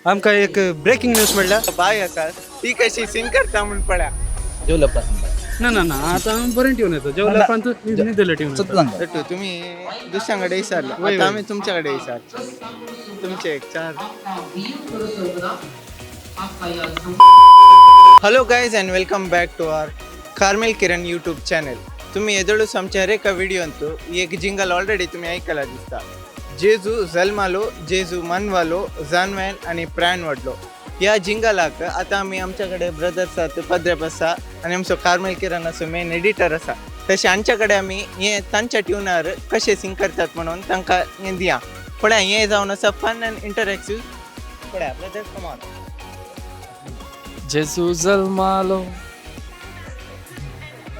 आमकां एक breaking news मेळ्ळ्या. बाय आसा ती कशी सिंग करता म्हूण पळया. जेवल्या उपरांत. ना ना ना, आतां आमी बरें ट्यून येता. जेवल्या उपरांत न्हिदले ट्यून सत्य सांगता. तट्टू, तुम्ही दुसऱ्या कडेन विचारलं, आता आम्ही तुमच्याकडे विचारतो. तुमचे एक चार. Hello guys and welcome back to our Carmel Kiran YouTube channel. तुम्ही एदोळूस आमच्या हर एका व्हिडिओंतू एक जिंगल ऑलरेडी तुम्ही ऐकला दिसता. जेजू जल्मालो, जेजू मनवालो, जानवेन आणि प्राण वाडलो. ह्या जिंगलाक आता आमी आमच्याकडे ब्रदर्स आसात, पद्रेप आसा आनी आमचो कार्मेल किरण असो मेन एडिटर आसा. तशें आमच्या कडेन आमी हे तांच्या ट्युनार कशें सिंग करतात म्हणून तांकां हें दिया पळया. हें जावन आसा फन अँड इंटरॅक्टिव्ह. पळया ब्रदर्स, कम ऑन. जेजू जल्मालो.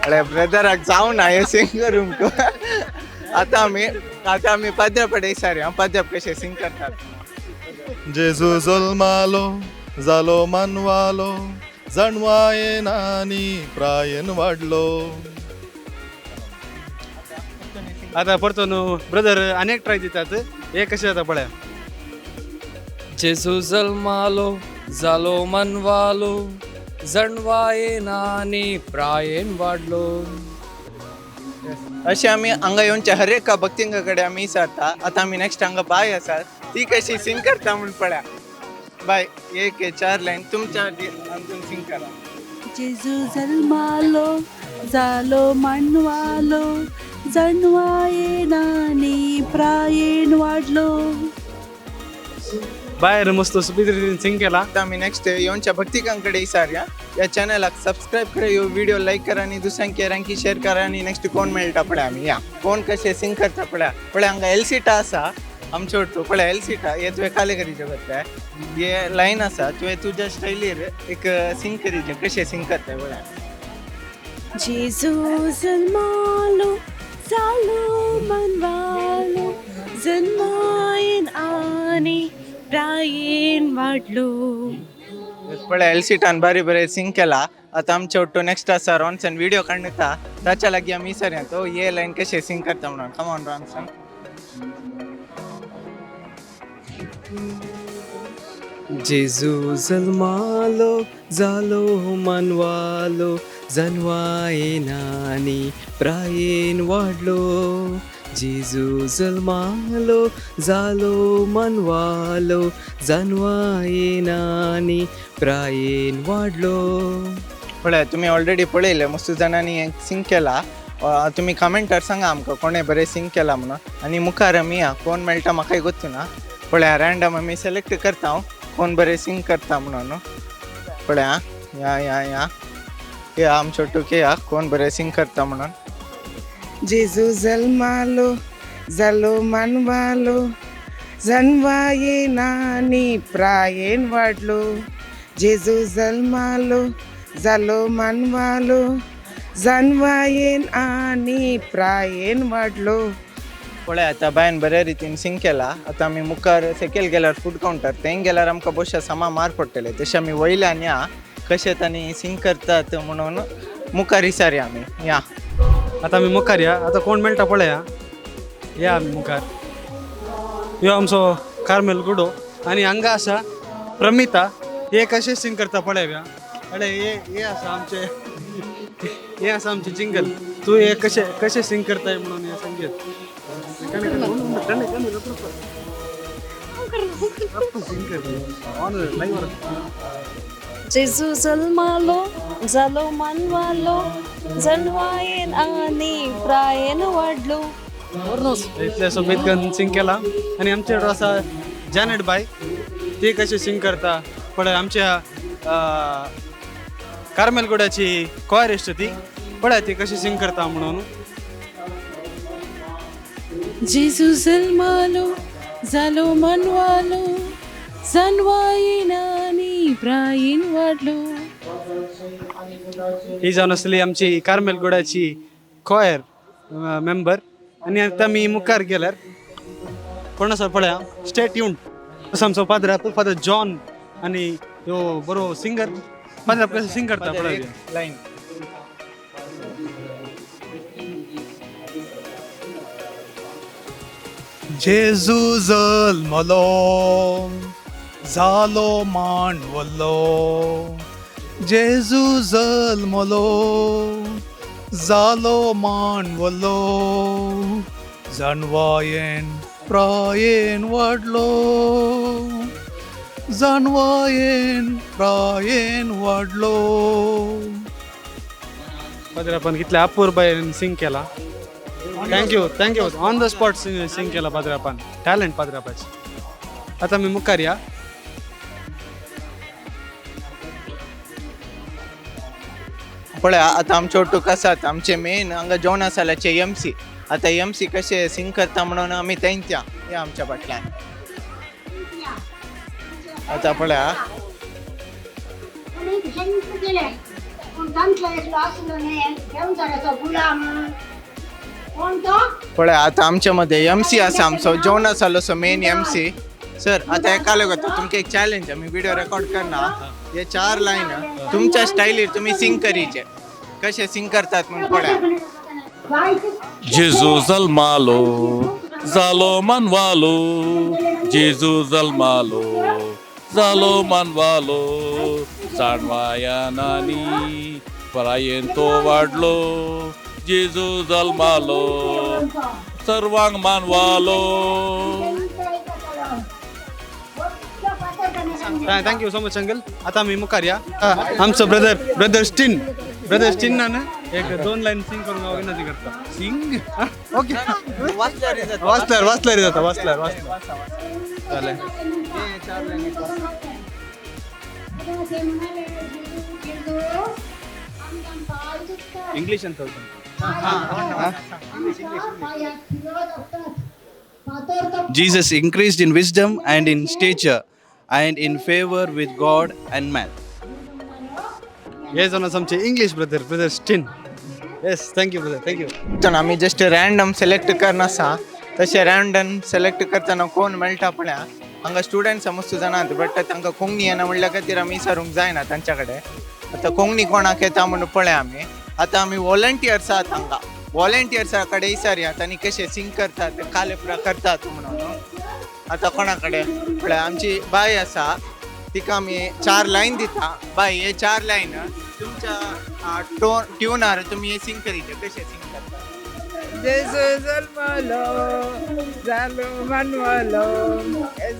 अरे ब्रदराक जाऊ ना हे सिंग करूंक. आता आमी पद्या सारी हांव पद्याप कशें सिंग करतात. जेजू जल्मालो, जालो मानवालो, जाणवायेन आनी प्रायेन वाडलो. आतां परतून ब्रदर अनेक ट्राय दितात. हे कशें जाता पळया. जेजू जल्मालो, जालो मनवालो, जणवायेन आनी प्रायेन वाडलो. अशें आमी हांगा येवच्या हर एका भक्तिंगा कडेन आमी विचारता. आतां आमी नेक्स्ट हांगा बाय आसा, ती कशी सिंग करता म्हूण पळया. बाय, एक चार लायन तुमच्या हातून सिंग करा. जेजू जल्मालो, जालो मानवालो, जणवायेन आनी प्रायेन वाडलो. बायर मस्त सुबीत रितीन सिंग केला. आतां आमी नेक्स्ट येवच्या भक्तिकां कडेन विचारया. ह्या चॅनलाक सबस्क्रायब करा, ह्यो व्हिडिओ लायक करा आनी दुसऱ्यांक केरांकी शेअर करा. आनी नेक्स्ट कोण मेळटा पळया आमी. या कोण कशें सिंग करता पळया. पळया हांगा एलसीटा आसा आमचे वटू. पळया एलसीटा, हे तुवें काले करीचे करताय. हे लायन आसा, तुवें तुज्या स्टायलीर एक सिंग करीचे. कशें सिंग करताय पळया. जेजू जल्मालो, जालो मनवालो, जन्मायेन आनी प्रायेन वाडलो. पळय एलसीटान बरें बरें सिंग केला. आतां आमचे वट्टू नेक्स्ट आसा रॉन्सन, व्हिडिओ काडटा. ताच्या लागीं आमी विचारया तो हे लायन कशें सिंग करता म्हणून. Come on Ronson. जेजू जल्मालो, जालो मानवालो, जनवायेन आनी प्रायेन वाडलो. जेजू जल्मालो, जालो मानवालो, जनवायेन आनी प्रायेन वाडलो. पळय तुमी ऑलरेडी पळयलें, मस्त जाणांनी हें सिंग केला. तुमी कमेंटार सांगा आमकां कोणें बरें सिंग केला म्हणून. आनी मुखार आमी या कोण मेळटा म्हाकाय गोत्तू ना. पळया रँडम आमी सिलेक्ट करता हांव कोण बरें सिंग करता म्हणून. पळया या या या या आमचो टुके या कोण बरें सिंग करता म्हणून. जेजू जल्मालो, जालो मानवालो, जनवायेन आनी प्रायेन वाडलो. जेजू जल्मालो, जालो मानवालो, जनवायेन आनी प्रायेन वाडलो. पळय आतां बायन बऱ्या रितीन सिंग केला. आतां आमी मुखार सकयल गेल्यार फूड कावंटर, थंय गेल्यार आमकां बोशा समा मार पडटले. तशें आमी वयल्यान या कशें तांणी सिंग करतात म्हणून मुखार विचारया आमी. या आतां आमी मुखार या. आतां कोण मेळटा पळया. या आमी मुखार. ह्यो आमचो कार्मेल गुडो आनी हांगा आसा प्रमिता. हे कशें सिंग करता पळया. अरे हे हे आसा आमचे, हे आसा आमचे जिंगल. तूं हे कशें कशें सिंग करताय म्हणून हे संगीत. जेजू जल्मालो, जालो मानवालो, जनवायेन आनी प्रायेन वाडलो. इतलें सोबीत करून सिंग केला. आनी आमचे कडेन आसा जॅनेट बाय, ती कशी सिंग करता पळय. आमच्या कार्मेल गुड्याची कॉयरिस्ट ती. पळय ती कशी सिंग करता म्हणून. जेजू जल्मालो, जालो मनवालो, जनवायेन आनी प्रायेन वाडलो. ही जावन आसली आमची कार्मेल गुड्याची कॉयर मेंबर. आनी आतां आमी मुखार गेल्यार कोण आसा पळया. Stay tune. असो आमचो पाद्र, फादर जॉन, आनी ह्यो बरो सिंगर. पाद्र कशें सिंग करता पळय. लायन. जेजू जल्मलो, जालो मांडवलो, जेजू जल्मलो, जालो मांडवलो, जानवायेन प्रायेन वाडलो, जानवायेन प्रायेन वाडलो. पाद्रापान कितल्या अपुरबायेन सिंग केला. Thank you thank you. On the spot sing केला पाद्रापान. टॅलंट पाद्रापाचे. आतां आमी मुखार या. पळय आतां आमचे ओटूक आसात आमचे मेन हांगा जेवण सालाचे एम सी. आतां एम सी कशे सिंग करता म्हणून आमी तेंच्या या आमच्या फाटल्यान. आतां पळया पळय आतां आमच्या मध्ये एम सी आसा आमचो जेवणा सालोचो मेन एम सी. सर आतां एकाले वता तुमकां एक चॅलेंज, आमी व्हिडिओ रेकॉर्ड करना, हे चार लायन तुमच्या स्टायलीर तुमी सिंग करीचे, कशे सिंग करतात म्हूण पळया. जेजू जल्मालो जालो मानवालो, जेजू जल्मालो जालो मानवालो, जाणवायानानी परायेन तो वाडलो, जेजू जल्मालो सर्वांग मानवालो. Thank you so much uncle. आतां आमी मुखार या. आमचो ब्रदर ब्रदर स्टीन, ब्रदर स्टीनान एक दोन लायन सिंग करूंक हांव विनंती करता. सिंग ओके वाचल्यार वाचल्यार जाता, वाचल्यार वाचल्यार जालें. इंग्लिश अंत. Jesus increased in wisdom and in stature and in favor with God and man. हे जावन आसा आमचे English brother, brother Steen. Yes thank you brother, thank you. आमी जस्ट रॅन्डम सिलेक्ट करनासा, तशें रॅन्डम सिलेक्ट करतना कोण मेळटा पळया. हांगा स्टुडंट्स मस्त जाणात बट तांकां कोंकणी येना म्हणल्या खातीर आमी विचारूंक जायना तांच्या कडेन. आतां कोंकणी कोणाक येता म्हणून पळया आमी. आतां आमी वॉलंटियर्स आहात हांगा, वॉलंटियर्सा कडेन विचारया तांणी कशें सिंग करतात, कालेपरा करतात म्हणून. आतां कोणा कडेन पळय आमची बाय आसा, तिका आमी चार लायन दिता. बाय हे चार लायन तुमच्या टोन ट्युनार तुमी हे सिंग करीत, कशें सिंग करता? जेजू जल्मलो जालो मानवलो,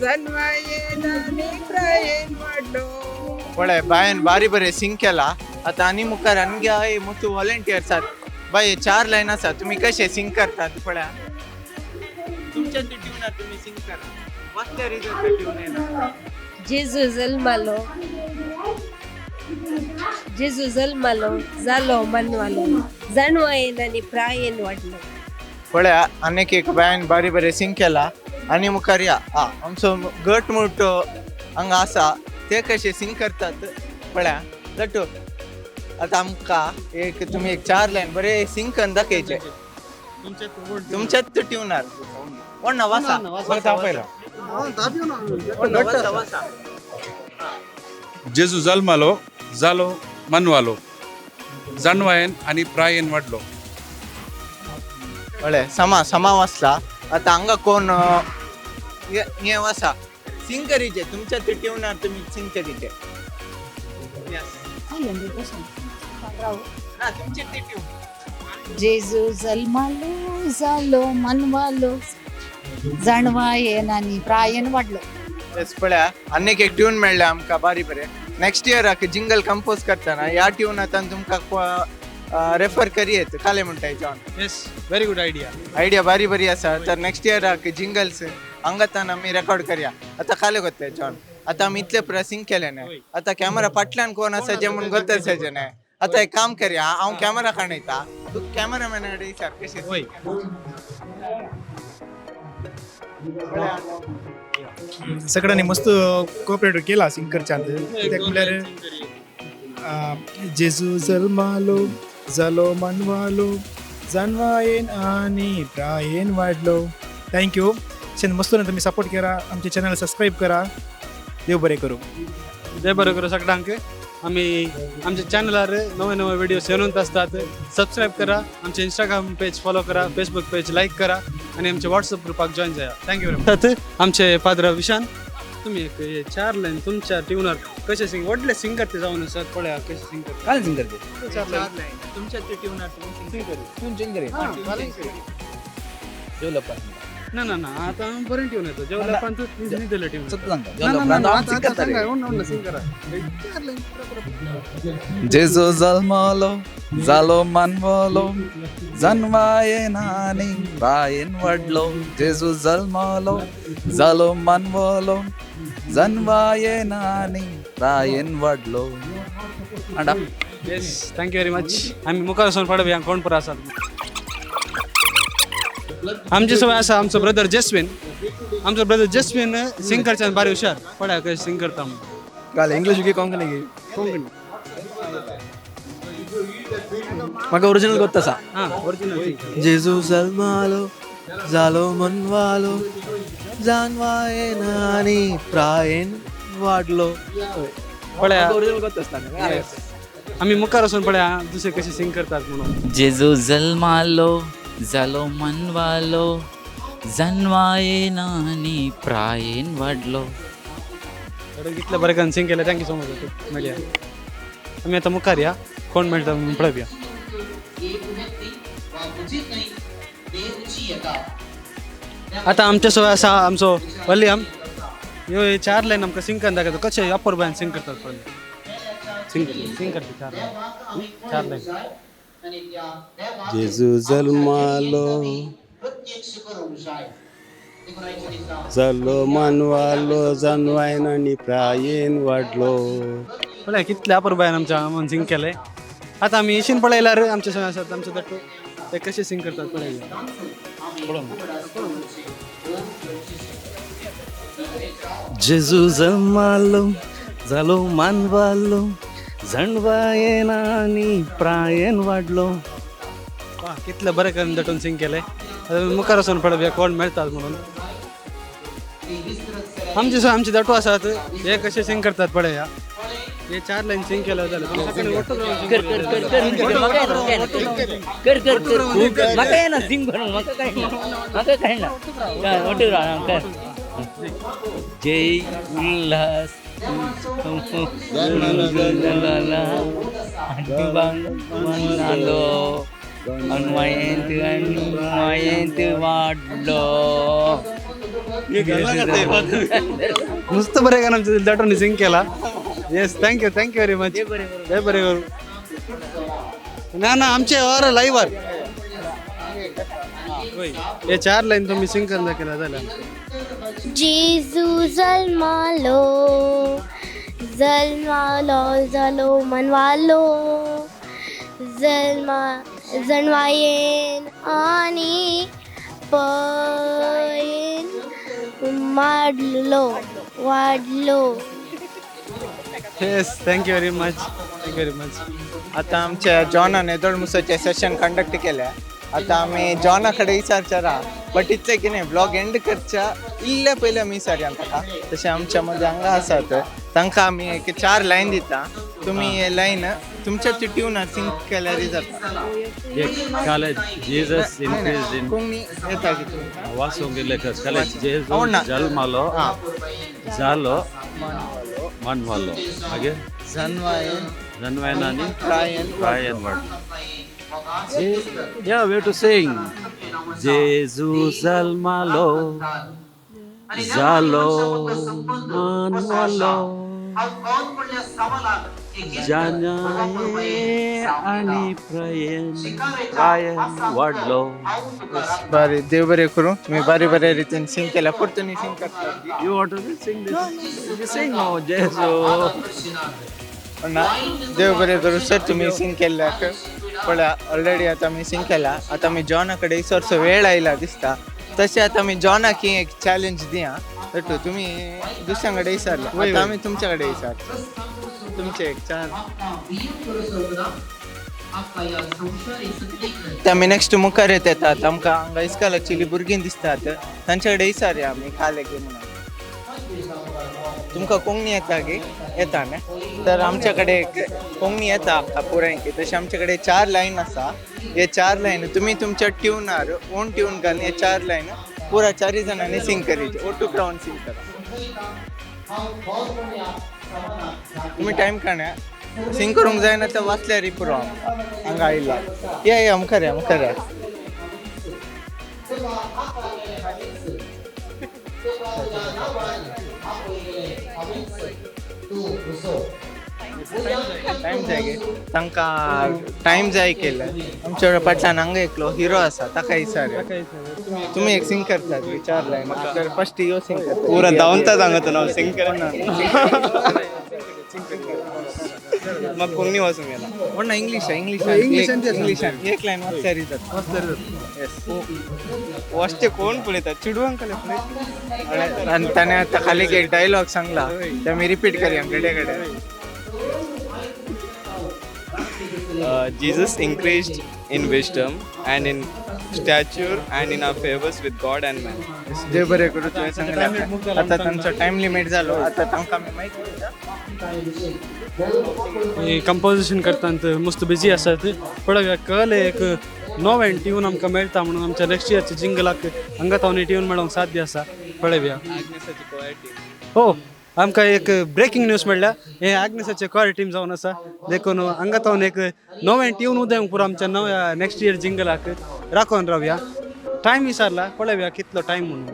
जन्मायेन प्रायेन वाडलो. पळय बायन बारी बरें सिंग केला. आतां आनी मुखार आनी मुख्य वॉलंटियर्स आसात. बाय हे चार लायन आसा, तुमी कशें सिंग करतात पळया. तुमच्या ट्युनार तुमी सिंग करा, वाचल्यार ट्यून येना. जेजू जल्मालो, जेजू जल्मालो जालो मनवालो, जाणवायेन आनी प्रायेन वाडलो. पळया आनीक एक बायन बारी बरें सिंग केला. आनी मुखार या आमचो गट मोठो हांगा आसा, ते कशे सिंग करतात पळया. गटू आतां आमकां एक तुमी एक चार लायन बरे सिंग करून दाखयचे तुमच्याच ट्युनार. कोण ना वासा जेजू जल्मालो जालो मानवालो, जाणवायेन आनी प्रायेन वाडलो. पळय समा समा वाचला. आतां हांगा कोण हे वासा सिंग करीचे तुमच्या ट्युनार तुमी सिंग करीचे. ना तुमचे ट्यून. जेजू जल्मालो जालो मनवालो, जाणवायेन आनी प्रायेन वाडलो. येस पळया आनीक एक ट्यून मेळ्ळें आमकां बारी बरें. नेक्स्ट इयराक जिंगल कंपोज करतना ह्या ट्यून आतां तुमकां रेफर करयेत. काले म्हणटाय John? Yes very good idea, idea बारी बरी आसा. तर नेक्स्ट इयराक जिंगल्स हांगातान आमी रेकॉर्ड करया. आतां काले कोत्ताय जॉन? आतां आमी इतले प्रेसिंग केलें न्हय, आतां कॅमेरा फाटल्यान कोण आसा जें म्हूण गोत्तरचें न्हय. आतां एक काम करया, हांव कॅमेरा काडयता, तूं कॅमेरामॅना कडेन विचार कशें. सगळ्यांनी मस्त कोऑपरेट केला सिंग करच्यांत. कित्याक म्हणल्यार जेजू जल्मालो जालो मानवालो, जानवायेन आनी प्रायेन वाडलो. Thank you. अशें मस्त तुमी सपोर्ट करा, आमचे चॅनल सबस्क्रायब करा. देव बरें करूं. देव बरें करूं सगळ्यांक. आमी आमच्या चॅनलार नवे नवे व्हिडिओस येवनूच असतात. सबस्क्रायब करा, आमचे इंस्टाग्राम पेज फॉलो करा, फेसबूक पेज लायक करा आनी आमचे व्हॉट्सअप ग्रुपाक जॉईन जाया. Thank you very much. आमचे पाद्र विशान. तुम्ही एक हे चार लाईन तुमच्या ट्युनार कशे सिंग व्हडले सिंगर ते जावन आसात पळया कशे सिंग करता. काल सिंग करते चार लाईन तुमच्या ट्युनार तुम्ही सिंग करते. ट्यून चेंज करे जेवलं पण ना ना ना आता बरें ट्यून येतो जेवलं पण दिलं ट्यून जेजू जल्मलो जालो मानवलो जन्मायेन आनी प्रायेन वाडलो. जेजू जल्मलो जालो मानवलो जन्मायेन आनी प्रायेन वाडलो. आंडा. Yes, thank you very much. आमी मुखार वचून पळोवया कोण पुरो आसात. आमचे सोबत आसा आमचो ब्रदर जेस्विन. आमचो ब्रदर जेस्विन सिंग करच्यान बारी हुशार. पळया कशें सिंग करता म्हणून. काल इंग्लिश की कोंकणी की कोंकणी म्हाका ओरिजिनल गोत्त आसा. हां ओरिजिनल. जेजू जल्मालो जालो मनवालो जानवायेन आनी प्रायेन वाडलो. पळया ओरिजिनल गोत्त आसता. आमी मुखार वचून पळया दुसरे कशे सिंग करतात म्हणून. जेजू जल्मालो जालो मनवालो जनवायेन आनी प्रायेन वाडलो. कितले बरें करून सिंग केलें. Thank you so much. मेळया आमी आतां मुखार या कोण मेळटा म्हणून पळोवया. आतां आमचे सोबत आसा आमचो वलियम. ह्यो चार लायन आमकां सिंग करून दाखयता कशें अप्पर बायन सिंग करतात पळय. सिंग सिंग करता चार लायन चार लायन. जेजू जल्मालो जालो मानवालो जानवायन आनी प्रायेन वाडलो. पळय कितले अपुरबायेन आमच्या आमन सिंग केलें. आतां आमी इशीन पळयल्यार आमचे संग आसात आमचे दट्टू ते कशे सिंग करतात पळय. जेजू जल्मालो जालो मानवालो जनवायेन आनी प्रायेन वाडलो. वा कितले बरें करून दटून सिंग केलें. मुखार वचून पळोवया कोण मेळटात म्हणून. आमचे सो आमचे दटू आसात हे कशे सिंग करतात पळया. हे चार लायन सिंग केलं जालें. कर कर कर कर कर कर म्हाका येना सिंग करूंक म्हाका काय ना म्हाका काय ना ओटू राव कर. जय उल्हास वाडलो. नुसतं बरें करून आमच्या दटून सिंग केला. Yes, thank you thank you very much. जय बरें करूं. ना ना आमचे और लायव्हार हे चार लायन तुम्ही सिंग करून दाखयला जाल्यार. जेजू जल्मालो जल्मालो जालो मनवालो जल्मा जनवायेन आनी पयेन माडलो वाडलो. Yes, thank you very much. Thank you very much. आतां आमच्या जॉनान येदोळ मुसाचें सेशन कंडक्ट केलें. आतां आमी जॉना कडेन विचारचारा बट इतलें कितें व्लॉग एंड करच्या इल्ले पयले आमी विचारया ताका. तशें आमच्या मदीं हांगा आसात तांकां आमी एक चार लायन दिता. तुमी हे लायन तुमच्या ट्युनार सिंग केल्यार जाता. Jesus increased in Konkani येता कितें वाचूंक गेले काले जेजू जल्मालो जालो मानवालो मागीर जनवायेन जनवायेन आनी प्रायेन प्रायेन वाडलो. Yeah, we have to sing. जेजू जल्मालो जालो मानवालो जानये आनी प्रायेन प्रायेन वाडलो. बरें देव बरें करूं. तुमी बरे बरे रितीन सिंग केल्या. परतून सिंग करता. You want to sing this? You sing no जेजू. ना देव बरें करूं सर. तुमी सिंग केल्ल्याक पळया ऑलरेडी आतां आमी सिंग केला. आतां आमी जॉना कडेन इसरचो वेळ आयला दिसता. तशें आतां आमी जॉनाक एक चॅलेंज दिया. दट्टू तुमी दुसऱ्यां कडेन विचारले आतां आमी तुमच्या कडेन विचार तुमचे एक चार. आमी नेक्स्ट मुखार येतात. आमकां हांगा इस्कालाची भुरगीं दिसतात तांचे कडेन विचारया आमी काले गे म्हणून. तुमकां कोंकणी येता गे? येता न्ही? तर आमच्या कडेन कोंकणी येता आमकां पुराय. तशें आमचे कडेन चार लायन आसा. हे चार लायन तुमी तुमच्या ट्युनार ओन ट्यून घालून हे चार लायन पुरा चारय जाणांनी सिंग करीचे. ओटू रावन सिंग करा. तुमी टायम काडया सिंग करूंक जायना तर वाचल्यार पुरो हांगा आयला. या या मुखार या मुखार या. टायम जाय गे तांकां टायम जाय केलं. आमच्या फाटल्यान हांगा एकलो हिरो आसा ताका विचार. तुमी एक सिंग करतात चार लायन फर्स्ट यो सिंग करता. पुरा धांवता सांगता ना सिंग करना. मग कोंकणी वाचूंक येना. पण इंग्लिश इंग्लिश इंग्लिश एक लायन वाचल्यार जाता. वाचते कोण पळयता चिडवांक पळयता. आनी ताणें आतां खाली एक डायलॉग सांगला ते आमी रिपीट करया घडये घडये. Jesus increased in wisdom and in stature and in our favors with God and man. देव बरें करूं तुवें सांगलें. आतां तांचो टायम लिमीट जालो आतां तांकां आमी मायक दिता. कंपोजिशन करतात मस्त बिजी आसात. पळोवया कल एक नवें ट्यून आमकां मेळटा म्हणून आमच्या नेक्स्ट इयरच्या जिंगलाक हांगा थावन ट्यून मेळोंक साध्य आसा. पळोवया. हो आमकां एक ब्रेकिंग न्यूज मेळ्ळ्या. हे आग्नेसाचे कॉयर टीम जावन आसा देखून हांगा थावन एक नवें ट्यून उदय पुरो आमच्या नव्या नेक्स्ट इयर जिंगलाक राखोन रावया. टायम विचारला पळोवया कितलो टायम म्हणून.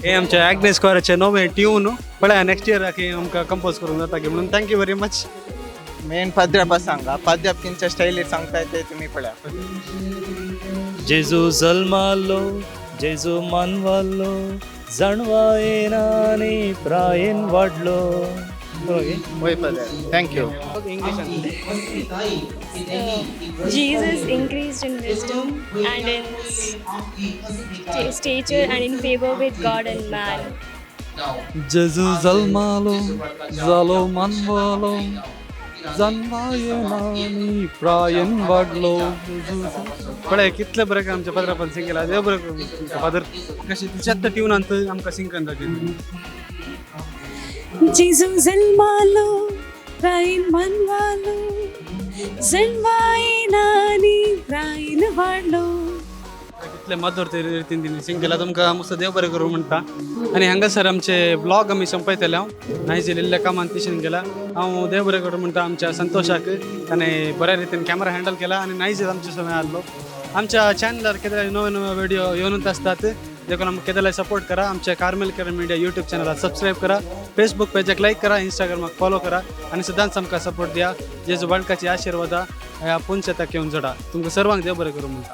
हे आमच्या आग्नेस कॉयराचे नवे ट्यून पळया नेक्स्ट इयराक आमकां कंपोज करूंक जाता की म्हणून. Thank you very much. Main पाद्रापा सांगा पाद्राप किंच्या स्टायलीर सांगता ते तुमी पळया. जेजू जल्मालो जेजू मानवालो जाणवायेन आनी प्रायेन वाडलो. वय Padu thank you. Jesus increased in wisdom and in stature and in favor with God and man. जेजू जल्मालो जालो मानवालो जाणवायेन आनी प्रायेन वाडलो. पळय कितले बरें आमच्या पाद्रापान सिंग केला. देव बरें करूं फादर. कशें तिच्यात ट्यूनांत आमकां सिंग करून दाखयता. जेजू जल्मालो प्रायेन मानवालो जाणवायेन आनी प्रायेन वाडलो. कितले मधुर ते रितीन तिणी सिंग केला. तुमकां मस्त देव बरें करूं म्हणटा. आनी हांगासर आमचे ब्लॉग आमी संपयतले. हांव नायज इल्ल्या कामान तिशेन गेला. हांव देव बरें करूं म्हणटा आमच्या संतोषाक ताणें बऱ्या रितीन कॅमेरा हँडल केला आनी नायज आमच्या समय आसलो. आमच्या चॅनलार केदे नवे नवे व्हिडिओ येवनूच आसतात देखून आमकां केदे सपोर्ट करा. आमच्या कार्मेल किरण मिडिया यूट्यूब चॅनलाक सबस्क्रायब करा, फेसबूक पेजाक लायक करा, इंस्टाग्रामाक फॉलो करा आनी सदांच आमकां सपोर्ट दिया. जेजू बाळकाची आशिर्वादा ह्या पुनशेताक येवन जोडा. तुमकां सर्वांक देव बरें करूं म्हणटा.